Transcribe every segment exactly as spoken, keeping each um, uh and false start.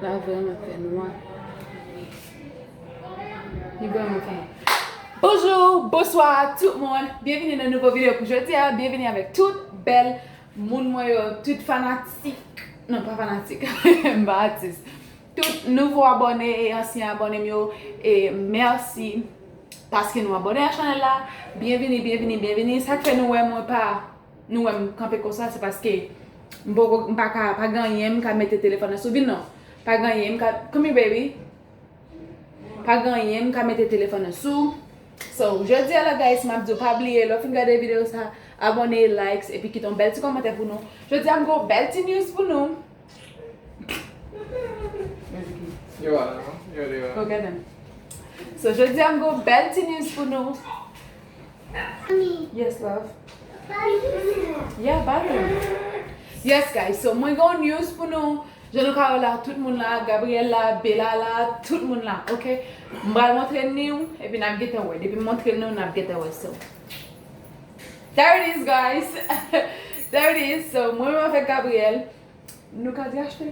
La vrèman fè nwa. Li vrèman fè nwa. Bonjou, bonswa tout moun. Byenvini nan nouvo videyo pou jodi a. Byenvini avèk tout bèl moun mwen yo, tout fanatik. Non, pa fanatik. M pa atis. Tout nouvo abòne e ansyen abòne m yo. E mèsi paske nou abòne a chanèl la. Byenvini, byenvini, byenvini. Sa k fè nou wè mwen pa Nou wè m kanpe konsa, se paske m poko, m pa ka, pa gen anyen m ka mete telefòn nan sou. Vin non. Pa gen anyen m ka, come here, baby. Pa gen anyen m ka mete telefòn nan sou. So, jodi a la, guys, m ap di w pa bliye, lè w fin gade videyo sa, abòne, likes, epi kite yon bèl ti kòmantè pou nou. Jodi a, m gen yon bèl ti news pou nou. Yo, ala, yo, yo. Go get them. So, jodi a, m gen yon bèl ti news pou nou. Yes, love. Yeah, bathroom. Yes, guys. So, mwen gen yon news pou nou. Jan nou ka wè la, tout moun la, Gabriel la, Bella la, tout moun la, ok? M pral montre nou, epi n ap gentan wè. Depi m montre nou, n ap gentan wè. So, there it is, guys. There it is. So, mwen menm avèk Gabriel, nou ka di achte.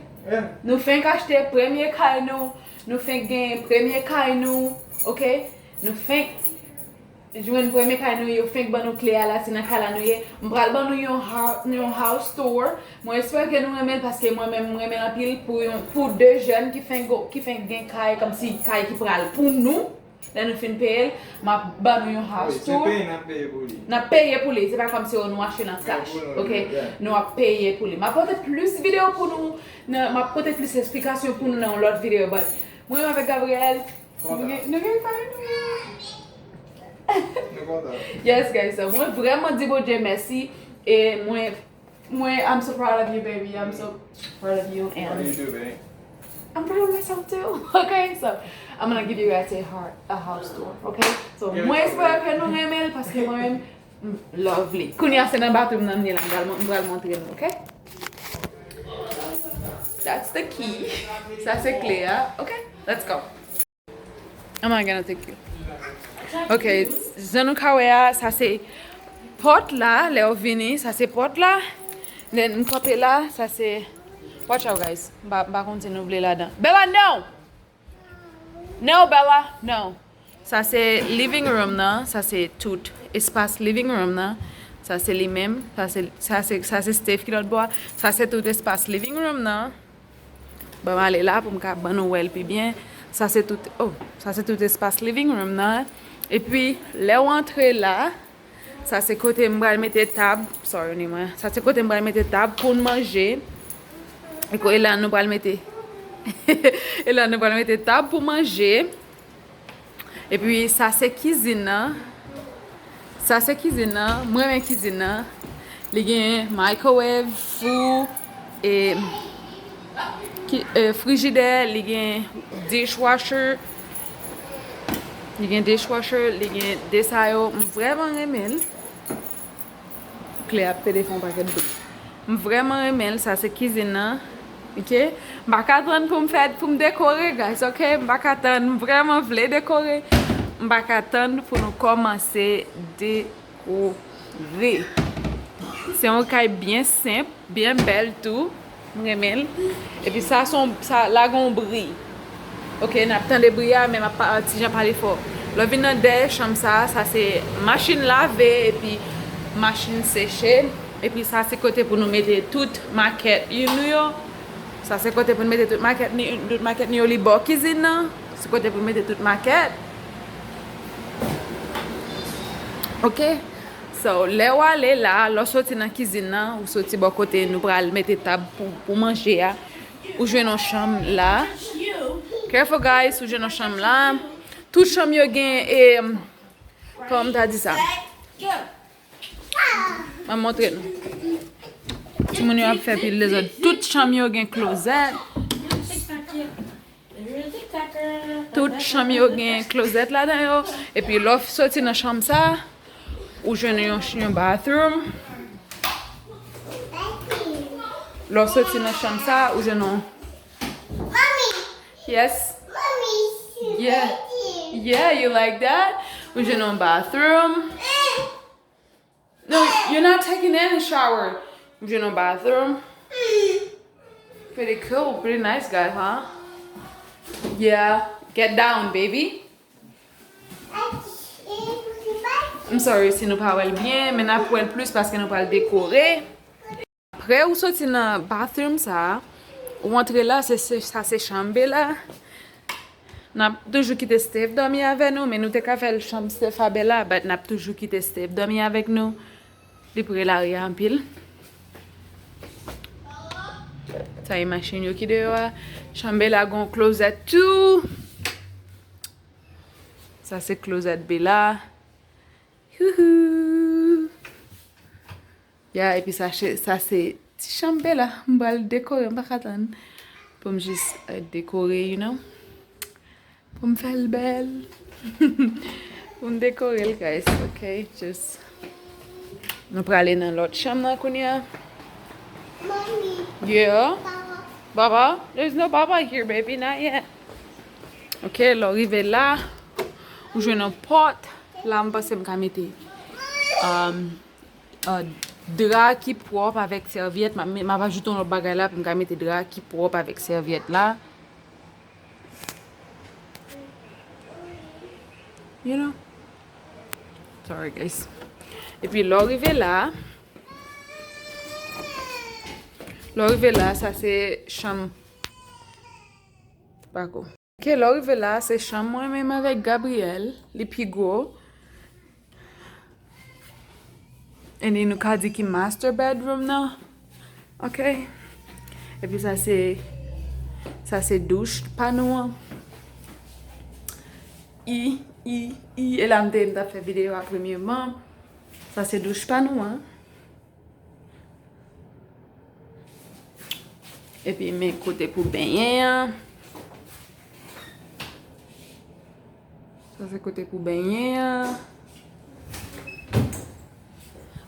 Nou fenk achte premye kay nou. Nou fenk gen premye kay nou, ok? Nou fenk jwenn premye kay nou, yo fenk ban nou kle a la, se nan kay la nou ye. M pral ban nou yon hou-, yon house tour. Mwen espere ke nou renmen l paske mwen menm, mwen renmen l anpil pou yon, pou de jèn ki fenk go, ki fenk gen kay, kòmsi kay ki pral pou nou. Lè nou fin peye l, m ap ban nou yon house tour. Wi, se peye n ap peye pou li. N ap peye pou li, se pa kòmsi, oh, nou achte nan cash, ok? Nou ap peye pou li. M ap pote plis videyo pou nou, nan, m ap pote plis esplikasyon pou nou nan yon lòt videyo, but mwen menm avèk Gabriel, nou gen, nou gen kay nou. Nou kontan. Yes, guys, so mwen vrèman di Bondye mèsi, e mwen, mwen, I'm so proud of you, baby, I'm so proud of you, and I'm proud of myself too, okay? So, I'm gonna give you guys a heart, a house tour, okay? So, mwen espere ke nou renmen l, paske mwen menm, m love li. Kounye a se nan bathroom nan m ye la, m pral, m pral montre nou, okay? That's the key. Sa se kle a, okay? Let's go. I'm not gonna take you. Ok, jan nou ka wè a, sa se pòt la, lè w vini, sa se pòt la. Then m kanpe la, sa se, watch out guys, m pa, m pa konn si nou vle ladan. Bella, no! No, Bella, no! Sa se living room nan, sa se tout espas living room nan. Sa se li menm, sa se, sa se, sa se Steph ki lòt bò a. Sa se tout espas living room nan. Ban m ale la pou m ka ban nou wè l pi byen. Sa se tout, oh, sa se tout espas living room nan. Epi, lè w antre la, sa se kote m pral mete tab. Sorry, ni mwen. Sa se kote m pral mete tab pou n manje. E ko-, e la nou pral mete, e la nou pral mete tab pou manje. Epi sa se kizin nan. Sa se kizin nan. Mwen renmen kizin nan. Li gen microwave, fou, e, ki, e, frijidè, li gen dishwasher. Li gen dishwasher, li gen de sa yo. M vrèman renmen l. Kle ap pede fè yon pakèt bri. M vrèman renmen l, sa se kizin nan. Ok? M pa ka tann pou m fè, pou m dekore, guys, ok? M pa ka tann, m vrèman vle dekore. M pa ka tann pou nou kòmanse dekore. Se yon kay byen senp, byen bèl tou. M renmen l. Epi sa se yon, sa la gen yon bri. Ok, n ap tande bri a, men m ap pa-, ti jan pale fò. Lè w vin nan dèyè chanm sa, sa se machin lave epi machin seche. Epi sa se kote pou nou mete tout makèt nou yo. Sa se kote pou nou mete tout makèt ni, tout makèt nou yo, li bò kizin nan. Se kote pou nou mete tout makèt. Ok? So, lè w ale la, lè w soti nan kizin nan, ou soti bò kote nou pral mete tab pou, pou manje a, ou jwenn yon chanm la. Careful, guys, ou jwenn yon chanm la. Tout chanm yo gen, e, kòman m ta di sa? M ap montre nou. Timoun yo ap fè pil dezòd. Tout chanm yo gen klozèt. Tout chanm yo gen klozèt ladan yo. Epi lè w soti nan chanm sa, ou jwenn yon, yon bathroom. Lè w soti nan chanm sa, ou jwenn yon. Yes. Yeah. Yeah, you like that? Ou jwenn yon bathroom. No, you're not taking any shower. Ou jwenn yon bathroom. Pretty cool, pretty nice guy, huh? Yeah, get down, baby. I'm sorry si nou pa wè l byen, men n ap wè l plis paske nou pral dekore. Apre ou soti nan bathroom sa, ou antre la, se, se, sa se chanm Bella. N ap toujou kite Steph dòmi avè nou, men nou te ka fè l chanm Steph a Bella, but n ap toujou kite Steph dòmi avèk nou. Li pre lari a anpil. Sa e machin yo ki deyò a. Chanm Bella gon klozèt tou. Sa se klozèt Bella. Houhou. Ya, epi sa, se- sa se ti chanm Bella. M pral dekore, m pa ka tann pou m jis, euh, dekore, you know. Pou m fè l bèl. Pou m dekore l, guys, ok? Just. Nou prale nan lòt chanm nan kounye a. Mommy. Yeah. Baba. Baba? There's no Baba here, baby. Not yet. Ok, lè w rive la, ou jwenn yon pòt. La, m panse m ka mete, um, uh, dra ki pwòp avèk sèvyèt. M a, m a ajoute yon lòt bagay la pou m ka mete dra ki pwòp avèk sèvyèt la. You know? Sorry, guys. Epi, lè w rive la, lè w rive la, sa se chanm. Pako. Ok, lè w rive la, se chanm mwen menm avèk Gabriel. Li pi gwo. And then nou ka di ki master bedroom nan. Ok. Epi sa se, sa se douch pa nou an. I, i, i. E la m te, m t ap fè videyo a premyèman. Sa se douch pa nou an. Epi men kote pou benyen an. Sa se kote pou benyen an.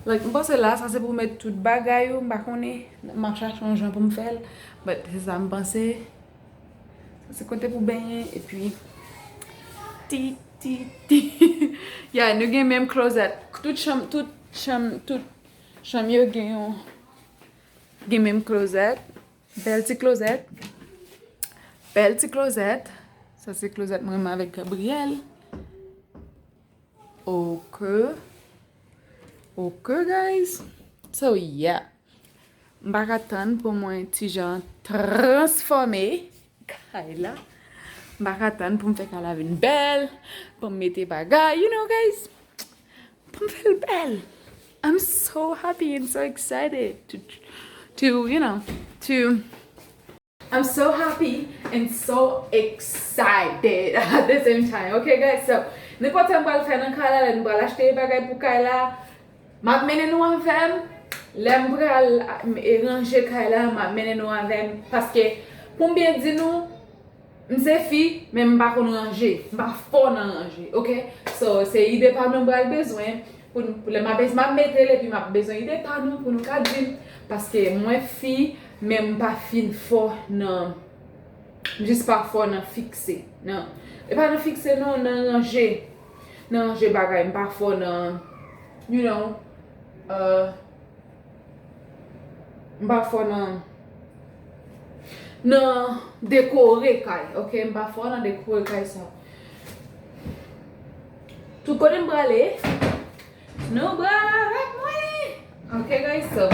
Like, m panse la, sa se pou met tout bagay ou, m pa konnen. M ap chache yon jan pou m fè l. But se sa m panse. Sa se kote pou benyen, epi ti, ti, ti. Ya, nou gen menm klozèt. Tout chanm, tout chanm, tout chanm yo gen yon, gen menm klozèt. Bèl ti klozèt. Bèl ti klozèt. Sa se klozèt mwen menm avèk Gabriel. Ok. Ok, guys. So, yeah. M pa ka tann pou mwen ti jan transfòme kay la. M pa ka tann pou m fè kay la vin bèl, pou m mete bagay, you know, guys. Pou m fè l bèl. I'm so happy and so excited to, to, you know, to, I'm so happy and so excited at the same time. Ok, guys, so, nenpòt sa m pral fè nan kay la, lè nou pral achte bagay pou kay la, m ap mennen nou avè m. Lè m pral, e, ranje kay la, m ap mennen nou avè m. Paske, pou m byen di nou, m se fi, men m pa konn ranje. M pa fò nan ranje, ok? So, se ide pa nou m pral bezwen. Pou n, pou lè m ap, m ap mete l, epi m ap bezwen ide pa nou, pou nou ka di m. Paske mwen fi, men m pa fin fò nan, m jis pa fò nan fikse. Nan, e pa nan fikse non, nan ranje. Nan ranje bagay, m pa fò nan, you know, euh, m pa fò nan, nan dekore kay, ok? M pa fò nan dekore kay sa. Tout kote m prale, nou pral avèk mwen. Ok, guys, so,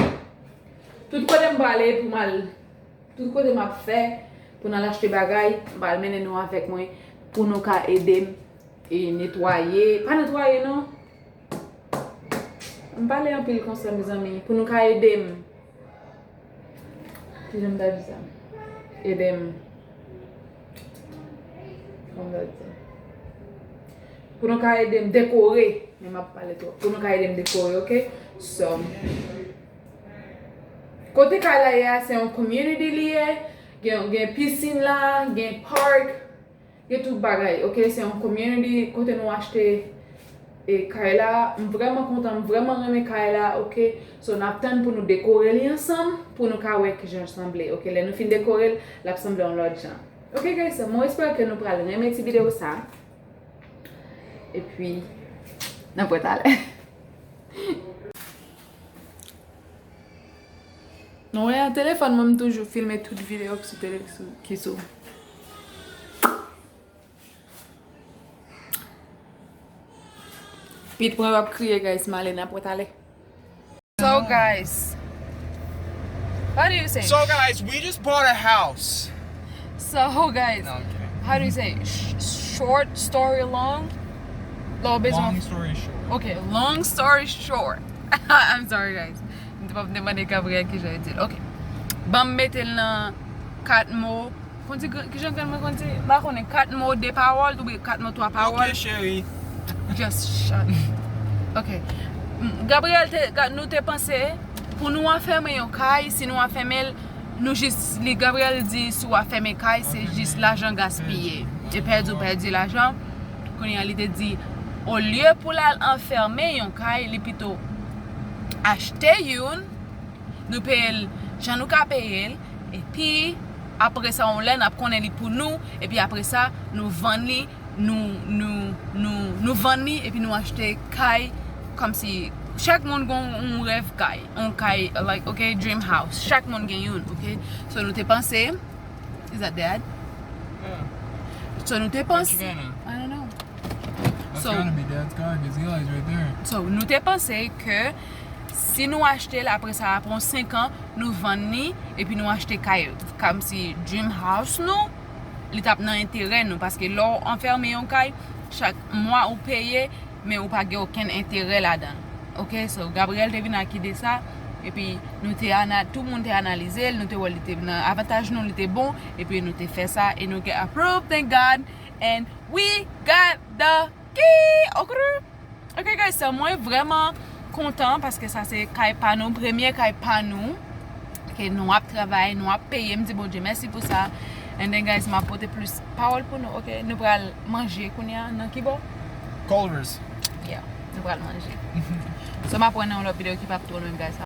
tout kote m prale pou m al, tout kote m ap fè, pou n al achte bagay, m pral mennen nou avèk mwen pou nou ka ede m e netwaye. Pa netwaye, non. M pale anpil konsa, mezanmi. Pou nou ka ede m. Kijan m ta di sa? Ede m. Kòman m ta di sa? Pou nou ka ede m dekore. Men m ap pale twòp. Pou nou ka ede m dekore, ok? So, kote kay la ye a, se yon community li ye. Gen, gen pisin la, gen park. Gen tout bagay, ok? Se yon community kote nou achte, e, kay la. M vrèman kontan, m vrèman renmen kay la, ok? So, n ap tann pou nou dekore li ansanm, pou nou ka wè kijan l sanble, ok? Lè nou fin dekore l, l ap sanble yon lòt jan. Ok, guys, so, mwen espere ke nou pral renmen ti videyo sa. Epi, n ap wè talè. Nou wè, a telefòn mwen, m toujou filme tout videyo ki sou tele-, sou, ki sou. Pete mwen ap kriye, guys. Malena pral ale. So guys, how do you say? So guys, we just bought a house. So guys, No, I'm kidding. How do you say? Sh- short story long. Lè w bezwen. Long story short. Okay, long story short. I'm sorry guys. M te p ap demande Gabriel kijan li di l. Okay. Ban m mete l nan kat mo. Konn di gran- kijan grann mwen konn di? M pa konnen, kat mo de pawòl oubyen kat mo twa pawòl. Ok, cheri. Just shut. Okay. Mm, Gabriel te, ga- nou te panse pou nou anfèmen yon kay, si nou anfèmen l, nou jis, li Gabriel di si w anfèmen kay, se jis lajan gaspiye. E pèdi, w pèdi lajan. Kounye a li te di, olye pou l al anfèmen yon kay, li pito achte youn, nou peye l jan nou ka peye l, epi apre sa, yon lè n ap konnen li pou nou, epi apre sa, nou vann li, nou, nou, nou, nou vann li, epi nou achte kay, kòmsi chak moun gen yon rèv kay, yon kay, like, okay, dream house, chak moun gen youn, okay? So, nou te panse, is that dad? Yeah. So, nou te panse, What you gonna? I don't know. That's So- gotta be dad's car because Eli's right there. So, nou te panse ke si nou achte l, apre sa, apre yon senk an, nou vann li, epi nou achte kay, kòmsi dream house nou, li t ap nan enterè nou, paske lè w anfèmen yon kay, chak mwa ou peye, men ou pa gen okenn enterè ladan l. Ok, so Gabriel te vin ak ide sa, epi nou te ana, tout moun te analize l, nou te wè li te nan avantaj nou, li te bon, epi nou te fè sa, e nou get approve, thank God, and we got the key. Ok, ok guys, so mwen vrèman kontan paske sa se kay pa nou, premye kay pa nou. Ke nou ap travay, nou ap peye, m di Bondye mèsi pou sa. And then guys, m ap pote plis pawòl pou nou, ok? Nou pral manje kounye a nan ki bò? Culver's. Yeah, nou pral manje. So m ap wè nan yon lòt videyo ki p ap twò lwen, guys.